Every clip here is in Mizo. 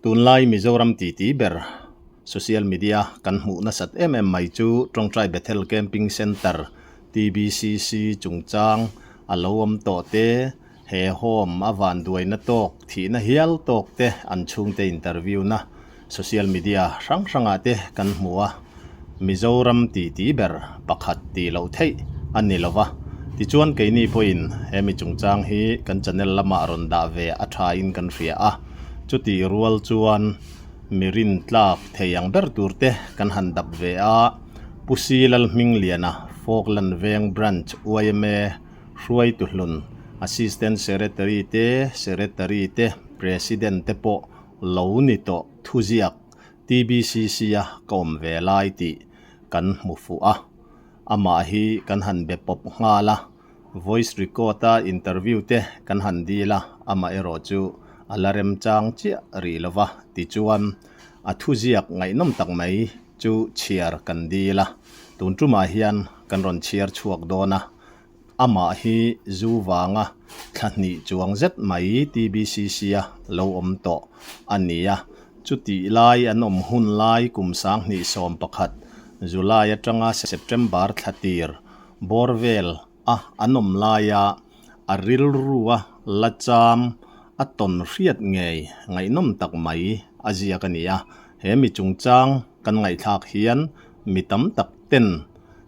Tunlai Mizoram titi ber social media kan hmuh nasat em em mai chu Tawngtai Bethel Camping Centre, TBCC, chungchang a lo awm tawh te, he home a vanduaina tawk thihna hial tawk te an chhungte interview na social media hrang hrangah te kan hmu a. Mizoram titi ber pakhat tih loh theih a ni lo va, tichuan keini pawhin he mi chungchang hi kan channel lamah rawn dah ve a thain kan hria a, chutih rual chuan mi rintlak thei ang ber tur te kan han dap ve a, Pu Si Lalhmingliana Falkland Veng Branch yma hruaitu hlun Assistant Secretary te, Secretary te, President te pawh lo ni tawh thuziak TBCC a ka awm ve lai tih kan hmu fuh a, amah hi kan han be pawp nghal a, voice record a interview te kan han dil a, amah erawh chu a la remchang chiah rih lo va, tichuan a thuziak ngaihnawm tak mai chu chhiar kan dil a, tun tumah hian kan rawn chhiar chhuak dawn a. Amah hi zu vanga thla hnih chuang zet mai TBCC-a lo awm tawh a ni a. Chutih lai an awm hun lai kum 2011 July atanga September thla tir bawr vel a an awm laia a rilrua la cham a tawn hriat ngei ngaihnawm tak mai a ziak a ni a. He mi chungchang kan ngaihthlak hian mi tam tak ten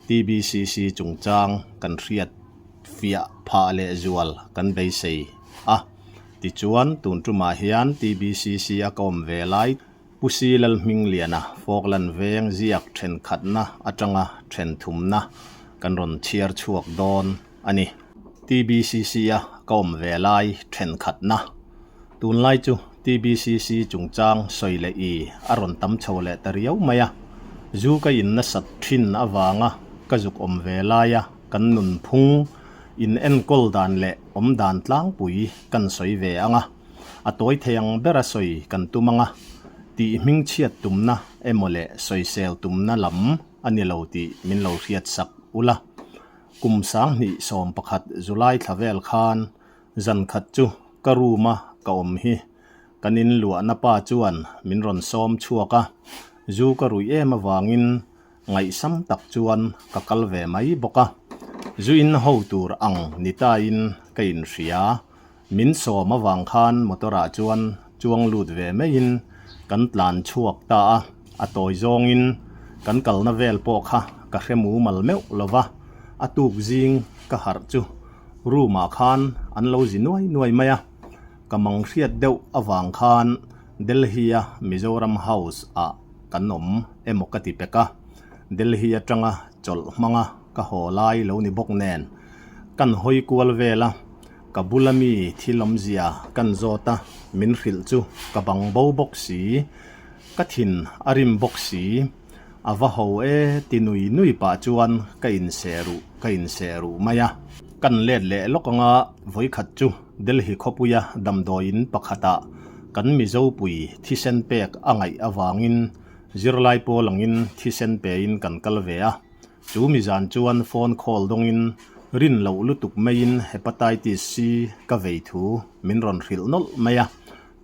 TBCC chungchang kan hriat fiah phah leh zual kan beisei a. Tichuan, tun tumah hian TBCC a ka awm ve lai Pu Si Lalhmingliana Falkland Veng ziak thenkhatna atanga thenthumna kan rawn chhiar chhuak dawn a ni. TBCC a ka awm ve lai thenkhatna. Tunlai chu TBCC chungchang sawi leh i a rawn tam chho leh ta riau mai a, zu ka in nasat thin avanga ka zuk awm ve laia kan nunphung in enkawl dan leh awm dan tlangpui kan sawi ve ang a, a tawi thei ang bera sawi kan tum ang a, tih hmingchhiat tumna emaw leh sawisel tumna lam a ni lo tih min lo hriatsak ula. Kum 2011 July thla vel khan Zan khat chu ka room a ka awm hi kan in luahna pa chuan min rawn sawm chhuak a, zu ka ruih em avangin ngaihsam tak chuan ka kal ve mai bawk a, zu in ho tur ang ni tain ka inhria, min sawm avang khan motor ah chuan chuang lut ve maiin kan tlan chhuak ta a, a tawi zawngin kan kalna vel pawh kha ka hre mumal meuh lova, a tuk zing ka harh chu Room ah khan an lo zi nuai nuai mai a, ka mang hriat deuh avang khan Delhi a Mizoram House ah kan awm emaw ka ti pek a, Delhi atanga chawlh hmanga ka haw lai lo ni bawk nen kan hawi kual vel a, ka bula mi thil awmzia kan zawt a, min hrilh chu ka bang bo bawk si, ka thin a rim bawk si. A va ho e ti nui nui pah chuan ka inseh ruh ka inseh ruh mai a. Kan let leh lawk anga vawikhat chu Delhi khawpuia damdawiin pakhatah kan Mizopui thisen pek a ngaih avangin zirlai pawl angin thisen pein kan kal ve a. Chu mizan chuan phone call dawngin rin loh lutuk maiin Hepatitis C ka vei thu min rawn hrilh nawlh mai a.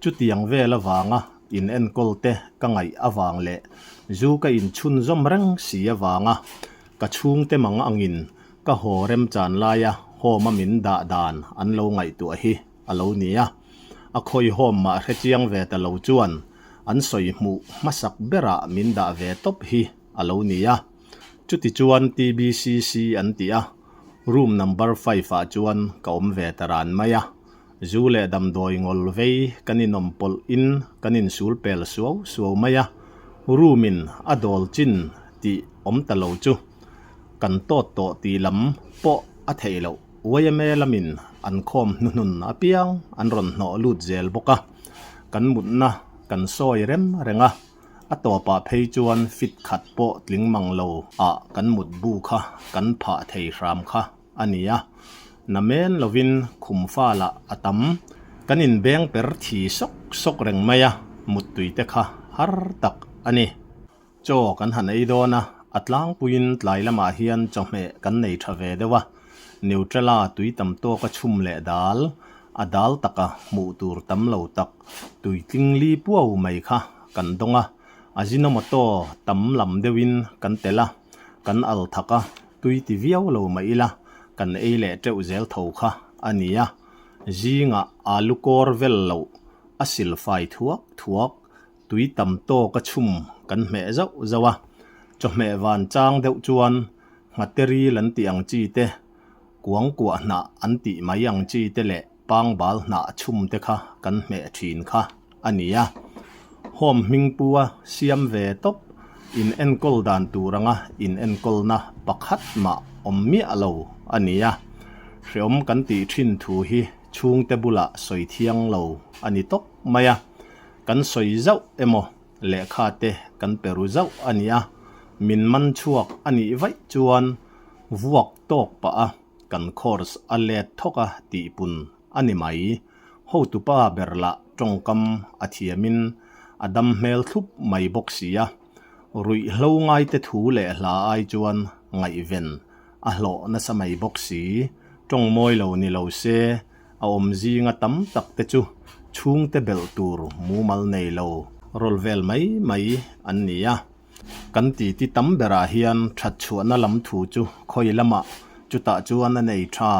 Chutiang vel avanga in enkawl te ka ngaih avang leh zu ka inchhunzawm reng si avanga ka chhungte mang angin ka haw remchan laia home a min dah dan an lo ngaihtuah hi a lo ni a. A khawi home mah hrechiang ve ta lo chuan an sawi hmuh hmasak berah min dah ve tawp hi a lo ni a. Chutichuan TBCC an ti a, room number five ah chuan ka awm ve ta ran mai a. Zu leh damdawi ngawl vei kan inawm pawlh in kan insul pel suau suau mai a, room in a dawl chin tih awm ta lo chu kan tawt tawh tih lam pawh a theih loh. Yma lamin an khawm hnuhnun apiang an rawn hnawh lut zel bawk a, kan mutna kan sawi rem reng a, a tawpah phei chuan fit khat pawh tling mang lo ah kan mutbu kha kan phah thei hram kha. a ni a, na men lovin khum falah a tam. Kan inbeng per thi sawk sawk reng mai a, muttui te kha har tak a ni. Chaw kan han ei dawn a, a tlangpuiin tlai lamah hian chawhmeh kan nei tha ve deuh a, Nutella tui tam tawka chhum leh dal. A dal taka hmuh tur tam lo tak tuitling li puau mai kha kan dawng a, Ajinomoto tam lam deuhin kan telh a, kan al thak a, tui ti viau lo mah ila kan ei leh teuh zel tho kha a ni a. Zingah alu kawr vel loh a silfai thuak thuak tui tam tawk a chhum kan hmeh zauh zauh a, chawhmeh van chang deuh chuan nghateril an tih ang chi te, kuangkuah hnah an tih mai ang chi te leh pangbal hnah chhum te kha kan hmeh thin kha a ni a. Home hming pua siam ve tawp in enkawl dan tur anga in enkawlna pakhat mah awm miah lo a ni a. Hreawm kan tih thin thu hi chhungte bulah sawi thiang lo a ni tawp mai a. Kan sawi zauh emaw lehkha te kan pe ru zauh a ni a, min man chhuak a nih vaih chuan vuak tawk pah a kan course a let thawk a tihpun a ni mai. Hotupa ber lah tawngkam a thiamin a dam hmel thlup mai bawk si a, ruihhlo ngaite thu leh hla ai chuan ngaihven a hlawh nasa mai bawk si, tawng mawi lo ni lo se A awm zinga tam tak te chu chhungte belh tur mumal nei lo rawl vel mai mai an ni a. Kan titi tam berah hian that chhuahna lam thu chu khawi lamah chutah chuan a nei tha,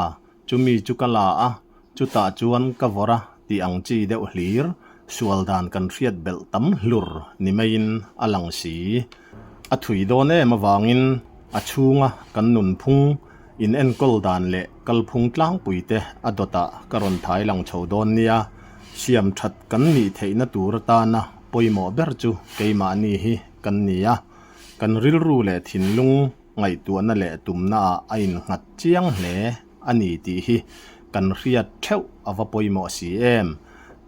chumi chu ka la a, chutah chuan ka vawrh a tih ang chi deuh hlir sual dan kan hriat belh tam hlur ni maiin a lang si. A thui dawn em avangin a chhunga kan nunphung in enkawl dan leh kalphung tlangpui te a dawtah ka rawn thai lang chho dawn nia, siam that kan nih theihna tur atana pawimawh ber chu keimahni hi kan ni a, kan rilru leh thinlung ngaihtuahna leh tumnaah a innghat chiang hle a ni tih hi kan hriat theuh a va pawimawh si em.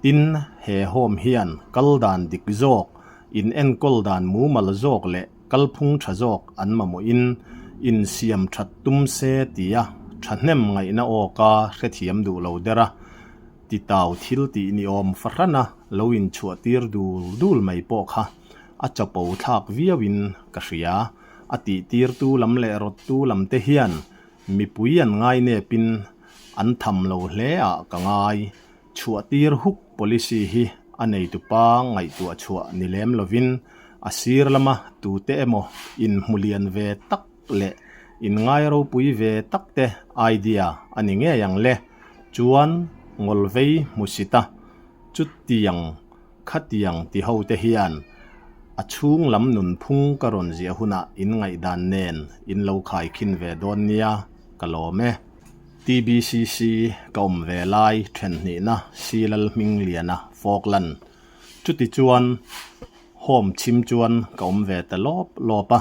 Tin, he home hian kal dan dik zawk, in enkawl dan mumal zawk leh kalphung tha zawk an mamawhin insiam that tum se tia thahnem ngaihna awka hrethiam duh lo der a, titau thil tih ni awm fahrana lo inchhuah tir dul dul mai pawh kha a chapo thlak viauin ka hria. A tihtirtu lam leh rawttu lam te hian mipui an ngainepin an tham lo hle ah ka ngai. Chhuahtir huk policy hi a neitupa ngaihtuah chhuah ni lem lovin a sir lama tute emaw inhmu lian ve tak leh inngai ropui ve tak te idea a ni ngei ang le. Chuan ngawlvei hmusit a, chutiang khatiang ti ho te hian a chhung lam nunphung ka rawn ziah hunah inngaihdan nen in lo khaikhin ve dawn nia ka lawm e. TBCC ka awm ve lai thenhnihna Silal Hmingliana Falkland. Chuti chuan Home chhim chuan ka awm ve ta lawp lawp a,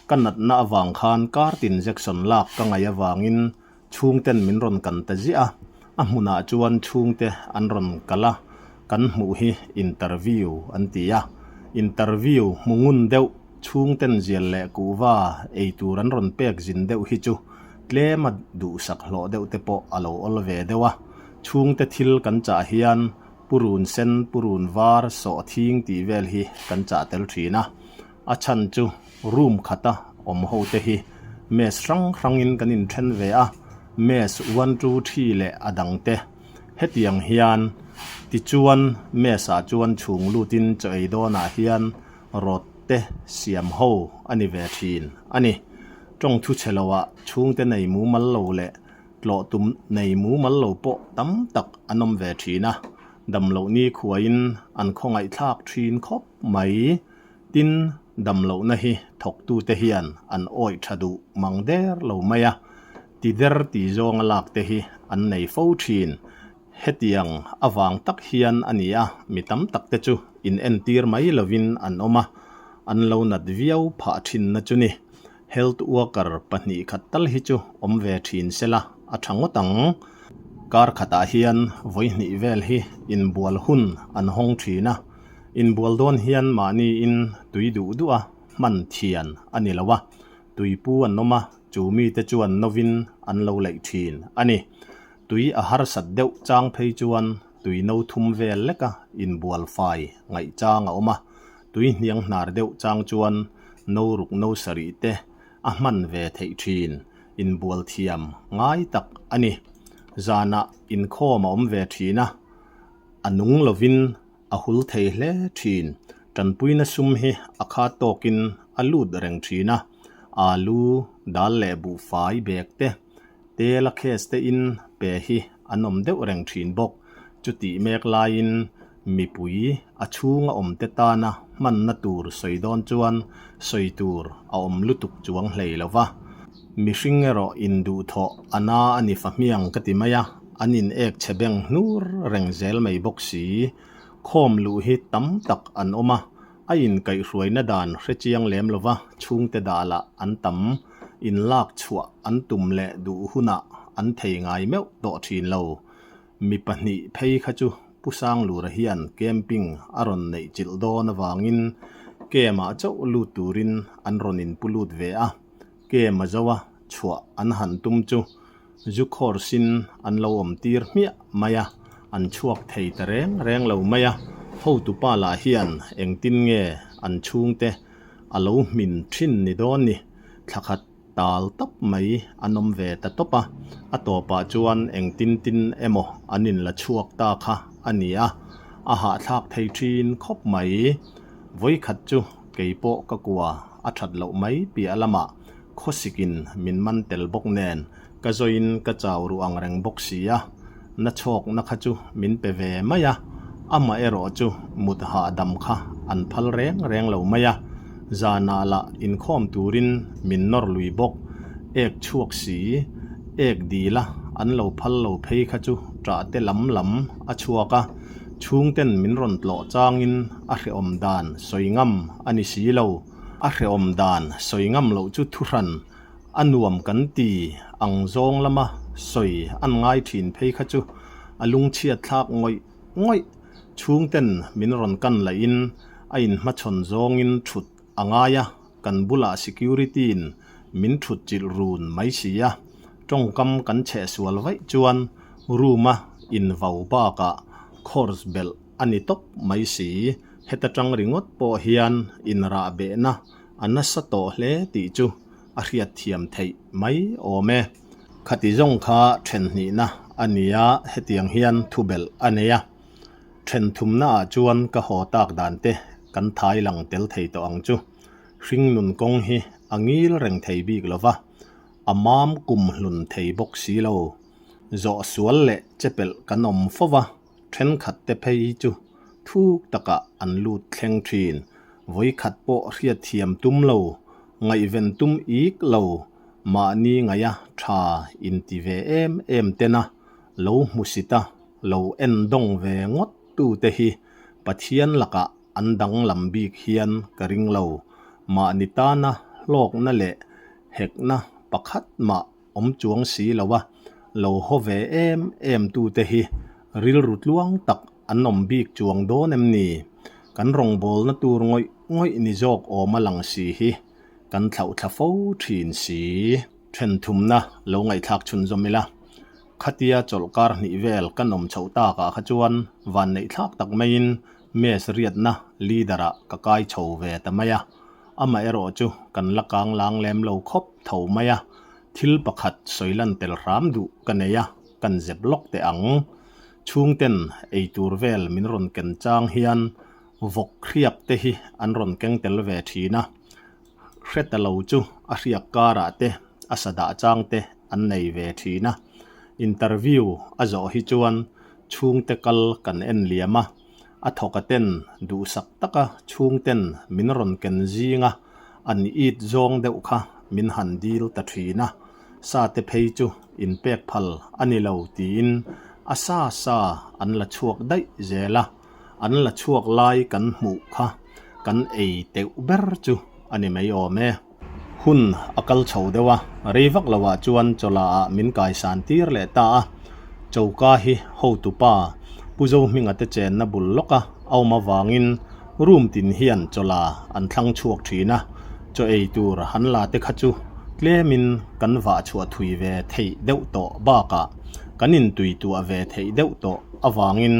ka natna avang khan card injection lak ka ngaih avangin chhungten min rawn kan ta ziah a, a hmunah chuan chhungte an rawn kal a, kan hmuh hi interview an ti a, interview hmu ngun deuh chhungten zial leh kuhva ei tur an rawn pek zin deuh hi chu Tlema duhsak hlawh deuh te pawh a lo awl ve deuh a, chhungte thil kan chah hian purun sen, purun var, sawhthing tih vel hi kan chah tel thin a. A chhan chu room khata awm ho te hi mess hrang hrangin kan inthen ve a, mess one two three leh a dang te. Hetiang hian tichuan mess ah chuan chhung lutin chaw ei dawnah hian rawt te siam ho a ni ve thin a ni. Tawng thu chhe loah chhungte nei mumal lo leh tlawh tum nei mumal lo pawh tam tak an awm ve thin a, damlohni khuaiin an khawngaihthlak thin khawp mai. Tin, damlohna hi thawktute hian an awih tha duh mang der lo mai a, ti der ti zawnga lak te hi an nei fo thin. Hetiang avang tak hian a ni a, mi tam tak te chu in entir mai lovin an awm a, an lo nat viau phah thinna chu ni. Health worker 2 tal hi chu awm ve thin sela a tha ngawt ang. Kar khatah hian vawi hnih vel hi inbual hun an hawng thin a, inbual dawn hian mahniin tui duh duh a hman thian a ni lo a, tuipu an awm a, chu mite chuan novin an lo leih thin a ni. Tui a harsat deuh chang phei chuan tui no thum vel leka inbual fai ngaih chang a awm a, tui hniang hnar deuh chang chuan no ruk no sarih te a hman ve theih thin, inbual thiam ngai tak a ni. Zanah inkhawm a awm ve thin a, a nung lovin a hul thei hle thin. Tanpuina sum hi a khat tawkin a lut reng thin a, alu, dal leh buhfai bag te, tel a case te in pe hi an awm deuh reng thin bawk. Chutih mek laiin mipui a chhunga awm te tana hmanna tur sawi dawn chuan sawi tur a awm lutuk chuang hlei lo va. Mihring erawh induhthawh a na a ni fahmiang ka ti mai a, an in ek chhe beng hnur reng zel mai bawk si. Khawm luh hi tam tak an awm a, a inkaihhruaina dan hre chiang lem lo va, chhungte dah lah an tam, inlak chhuah an tum leh duh hunah an thei ngai meuh tawh thin lo. Mi pahnih phei kha chu Pu Sanglura hian camping a rawn neih chilh dawn avangin camp-ah chauh lut turin an rawn inpu lut ve a, camp a zo a chhuah an han tum chu zu course-in an lo awm tir hmiah mai a, an chhuak thei ta reng reng lo mai a, hotupa lah hian engtin nge an chhungte a lo hmin thin ni dawn ni, thla khat Tal tawp mai an awm ve ta tawp a, a tawpah chuan engtin tin emaw an inla chhuak ta kha a ni a, a hahthlak thei thin khawp mai. Vawikhat chu kei pawh ka kua a that loh mai piah lamah khawsikin min man tel bawk nen ka zawiin ka chau ruh ang reng bawk si a, na chhawkna kha chu min pe ve mai a, amaherawh chu mut hahdam kha an phal reng reng lo mai a, zanah lah inkhawm turin min nawr lui bawk, ek chhuak si, ek dila an lo phal lo phei kha chu ṭah te lam lam a chhuak a, chhungten min rawn tlawh changin a hrehawm dan sawi ngam a ni si lo, a hrehawm dan sawi ngam loh chu thuhran A nuam kan ti ang zawng lama sawi an ngai thin phei kha chu a lungchhiat thlak ngawih ngawih. Chhungten min rawn kan lahin a inhmachhawn zawngin thut a ngai a, kan bulah security-in min thut chilh run mai si a. Tawngkam kan chheh sual vaih chuan room-a invau bakah course belh a ni tawp mai si. Heta tang ringawt pawh hian inrahbehna A nasa tawh hle tih chu a hriatthiam theih mai awm e. Khati zawng kha then hnihna a ni a, hetiang hian thubelh a nei a. Then thumnaah chuan ka haw tak dan te kan thai lang tel thei tawh ang chu. Hringnun kawng hi a ngil reng thei bik lo va, a mam kum hlun thei bawk si lo. Zawh sual leh chepelh kan awm fo va. Thenkhat te phei chu thuk takah an lut thleng thin. Vawikhat pawh hriatthiam tum lo, ngaihven tum ik lo, mahni ngaia tha inti ve em em tena lo hmusit a, lo endawng ve ngawt tute hi Pathian lakah an danglam bik hian ka ring lo. Mahni tana hlawkna leh hekna pakhat mah awm chuang si lo a, lo haw ve em em tute hi rilru tluang tak an awm bik chuang dawn em ni? Kan rawngbawlna tur ngawih ngawih ni zawk awm a lang si hi kan thlauh thla fo thin si. Then thumna lo ngaihthlak chhunzawm ila, khatia chawlhkar hnih vel kan awm chhoh takah kha chuan vanneihthlak tak maiin mess riatna leader-ah ka kai chho ve ta mai a. Amaherawh chu kan la kang lang lem lo khawp tho mai a, thil pakhat sawi lan tel hram duh ka nei a, kan zep lawk teh ang. Chhungten ei tur vel min rawn ken chang hian vawk hriak te hi an rawn keng tel ve thin a, hre ta lo chu a hriak karah te a sa dah chang te an nei ve thin a. Interview a zawh hi chuan chhungte kal kan en liam a. A thawka ten duhsak taka chhungten min rawn ken zinga an it zawng deuh kha min han dil ta thin a, sa te phei chu inpek phal a ni lo tiin a sa sa an la chhuak daih zel a, an la chhuak lai kan hmuh kha kan ei teuh ber chu a ni mai awm e. Hun a kal chho deuh a, rei vak loah chuan chawla ah min kaisan tir leh ta a. Choka hi hotupa Pu Zohminga te chenna bul lawka a awm avangin room tin hian chawla an thlang chhuak thin a, chaw ei tur han la te kha chu tlemin kan vah chhuah thui ve theih deuh tawh bakah kan intuituah ve theih deuh tawh avangin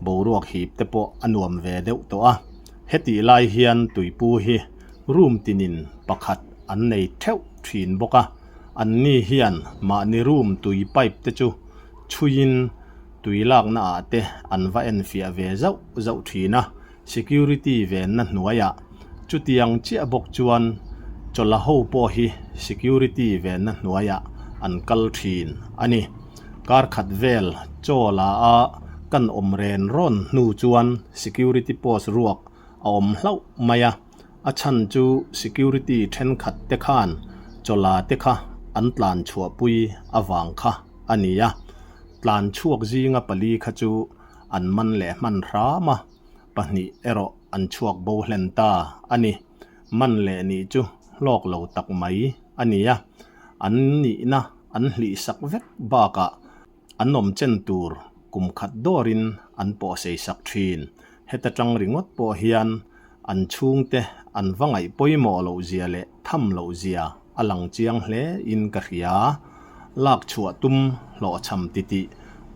boruak hip te pawh a nuam ve deuh tawh a. Hetih lai hian tuipu hi Room tinin pakhat an nei theuh thin bawk a, anni hian mahni room tui pipe te chu chhuiin tui lakna ah te an va enfiah ve zauh zauh thin a, security venna hnuaiah chutiang chiah bawk chuan chawla ho pawh hi security venna hnuaiah an kal thin a ni. Kar khat vel chawla a kan awm ren rawn hnu chuan security post ruak a awm hlauh mai a, a chhan chu security thenkhat te khan chawla te kha an tlan chhuahpui avang kha a ni a, tlan chhuak zinga pali kha chu an man leh hman hram a, pahnih erawh an chhuak bo hlen ta a ni. Man leh nih chu hlawk lo tak mai a ni a, an nihna an hlihsak vek bakah an awm chen tur kum khat dawrin an pawh seisak thin. Heta tang ringawt pawh hian an chhungte an va ngaih pawimawh loh zia leh tham loh zia a lang chiang hle in ka hria. Lak chhuah tum hlawhchham titih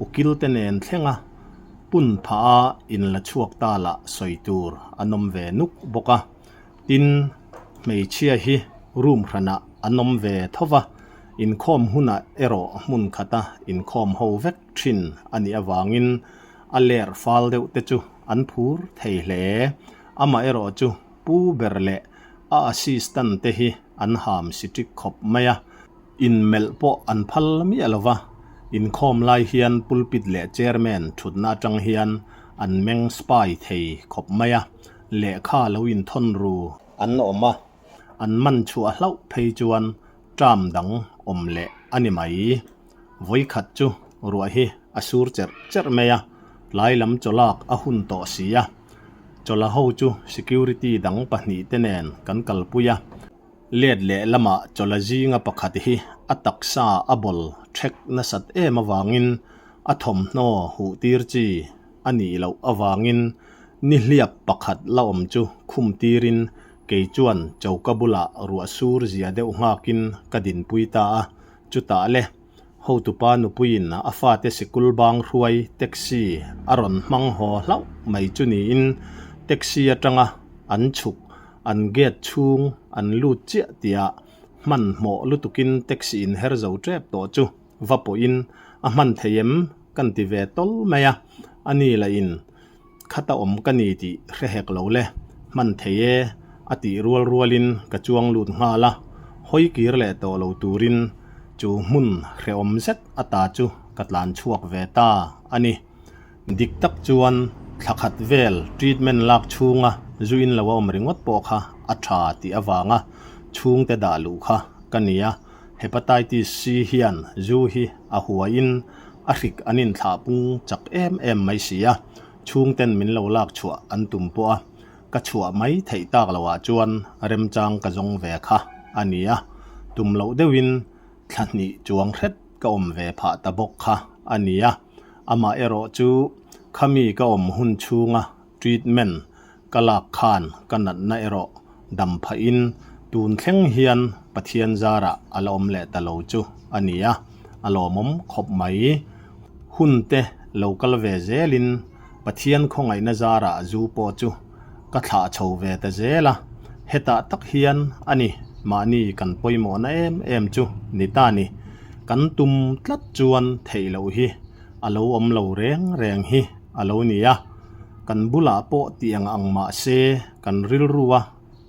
ukil te nen thlenga pun phah a in la chhuak ta lah sawi tur an awm ve nuk bawk a. Tin, hmeichhia hi room hranah an awm ve tho va, inkhawm hunah erawh hmun khata inkhawm ho vek thin a nih avangin a ler fal deuh te chu an phur thei hle. Amaherawh chu pu ber leh a assistant te hi an ham si ṭik khawp mai a, inmelh pawh an phal miah lo va, inkhawm lai hian pulpit leh chairman ṭhutna aṭang hian an meng spy thei khawp mai a, lehkha lo inthawn ru an awm a, an man chhuah hlauh phei chuan term dang awm leh a ni mai. Vawikhat chu ruah hi a sur cherh cherh mai a, tlai lam chawlak a hun tawh si a. Chawla ho chu security dang pahnih te nen kan kalpui a, let leh lamah chawla zinga pakhat hi a taksa a bawl thek nasat em avangin a thawmhnaw huh tir chi a nih loh avangin nihliap pakhat la awm chu khum tirin kei chuan choka bulah ruah sur zia deuh nghakin ka dinpui ta a. Chutah le, hotupa nupuiin a fate sikul bang hruai taxi a rawn hmang haw hlauh mai chu niin taxi atanga an chhuk an gate chhung an lut chiah tihah hmanhmawh lutukin taxi in her zo tep tawh chu va pawhin a hman thei em kan ti ve tawl mai a, a ni lah in Khata awm ka ni tih hre hek lo le, hman thei e, a tih rual rualin ka chuang lut nghal a, hawi kir leh tawh lo turin chu hmun hrehawm zet ata chu ka tlan chhuak ve ta a ni. Dik tak chuan thla khat vel treatment lak chhunga zu in lo a awm ringawt pawh kha a tha tih avanga chhungte dah luh kha ka ni a, Hepatitis C hian zu hi a huaiin a hrik an inthlah pung chak em em mai si a, chhungten min lo lak chhuah an tum pawh a, ka chhuah mai theih tak loah chuan remchang ka zawng ve kha a ni a, tum loh deuhin thla hnih chuang hret ka awm ve phah ta bawk kha a ni a, amah erawh chu khami ka awm hun chhunga treatment Ka lak khan ka natna erawh dam phahin tun thleng hian Pathian zarah a la awm leh ta lo chu a ni a, a lawmawm khawp mai. Hun te lo kal ve zelin Pathian khawngaihna zarah zu pawh chu ka thlah chho ve ta zel a, hetah tak hian a ni mahni kan pawimawhna em em chu ni ta ni. Kan tum tlat chuan theih loh hi a lo awm lo reng reng hi a lo ni a. Kan bulah pawh tiang ang mah se kan rilrua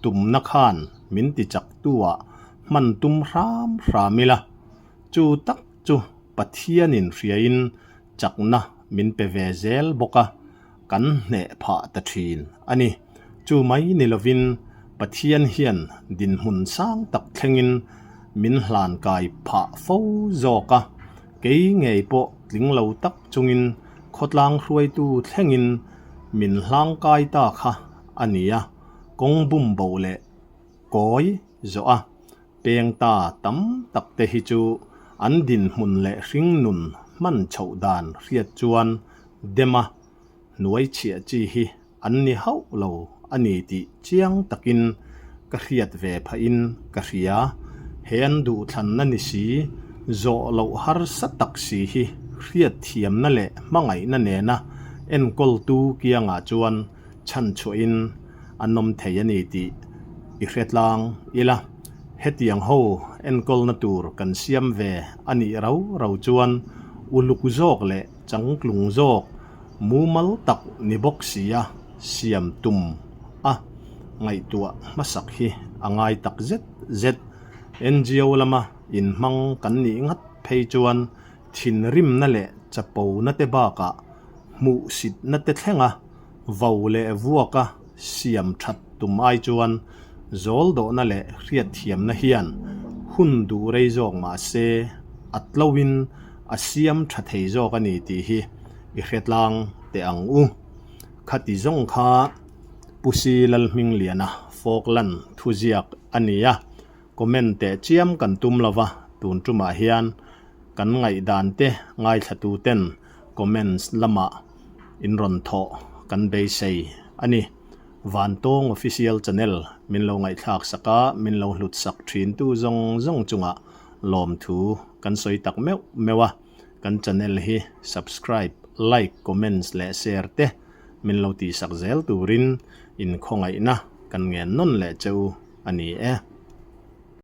tumna khan min ti chak tu ah hman tum hram hram ila, chu tak chu Pathianin hriain chakna min pe ve zel bawk a, kan hneh phah ta thin a ni. Chu mai ni lovin Pathian hian dinhmun sang tak thlengin min hlan kai phah fo zawk a, Kei ngei pawh tling lo tak chungin khawtlang hruaitu thlengin min hlangkai ta kha a ni a, kawng bum bo leh kawi zawh a peng ta tam tak te hi chu an dinhmun leh hringnun hman chhoh dan hriat chuan dem a hnuai chhiah chi hi an ni hauh lo a ni tih chiang takin ka hriat ve phahin ka hria. He an duhthlanna ni si, zawh loh harsa tak si hi hriat thiamna leh hmangaihna nena enkawltu kiangah chuan chhanchhuahin an awm thei a ni tih i hre tlang ila. Hetiang ho enkawlna tur kan siam ve a nih rau rau chuan Uluk zawk leh changtlung zawk mumal tak ni bawk sia siam tum a ngaihtuah hmasak hi a ngai tak zet zet. NGO lama inhmang kan nih ngat phei chuan thinrimna leh chapona te bakah hmuhsitna te thlenga vo leh vuaka siam that tum ai chuan zawldawhna leh hriatthiamna hian hun duh rei zawk mah se a tloin a siam tha thei zawk a ni tih hi i hre tlang teh ang u. Khati zawng kha Pu Si Lalhmingliana Falkland thuziak a ni a, comment teh chiam kan tum lova tun tumah hian kan ngaihdan te ngaithlatu ten comments lamah in rawn thawh kan beisei a ni. Vantawng Official Channel min lo ngaihthlak sak a, min lo hlut sak thin tu zawng zawng chungah lawmthu kan sawi tak meuh meuh a, kan channel hi subscribe, like, comments leh share te min lo tihsak zel turin in khawngaihna kan ngen nawn leh che u a ni e.